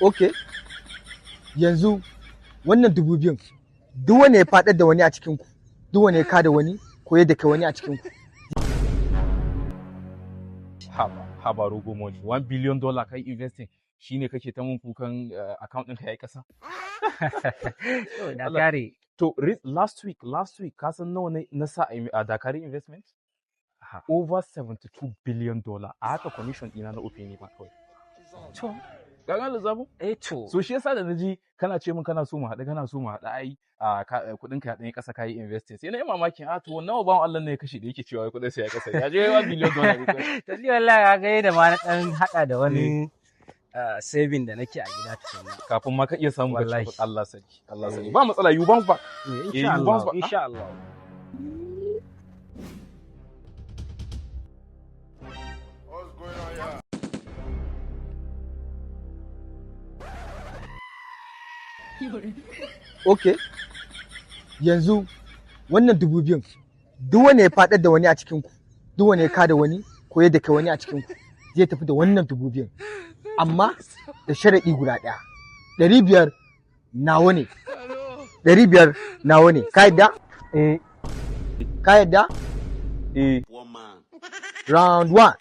Ok, yanzu wannan 2,000, duk wanda ya faɗar da wani a cikinku, duk wanda ya kada wani ko ya daka wani a cikinku. Haba, haba, Rogo Money. $1 billion kai investing shine kake ta mun kukan account ɗinka yayi ƙasa. To, da Allah. kare. To, last week ka san nawa ne na sa a Dakari Investment? Over $72 billion. A haka commission ɗina na OPay ne ma kawai. To. Ka gane lissafin? Eh to. So shi yasa da naji kana ce min kana so mu haɗu, kana so mu haɗu, ai a kuɗin ka ya ɗan yi ƙasa, kayi investing. Sai na yi mamakin, a to nawa bawan Allah ne ya kashe da yake cewa kuɗin sa ya ƙasa? Ya je $1 billion ne kawai. To, ni wallahi ka ga yadda ma na ɗan haɗa da wani saving da nake a gida tukunna. Kafin ma ka iya samu ka ci Wallahi. kuɗi. Allah sarki, Allah sarki. Ba matsala, you bounce back. Eh, Eh, insha you bounce Allah, back. insha Allah. What's going on here? Ok, yanzu wannan 2,000, duk wanda ya faɗar da wani a cikinku, duk wanda ya kada wani ko ya daka wani a cikinku, zai tafi da wannan 2,000, amma da sharaɗi guda ɗaya: 500 nawa ne, 500 nawa ne. Ka yadda? Eh. Ka yadda? Eh. Round one.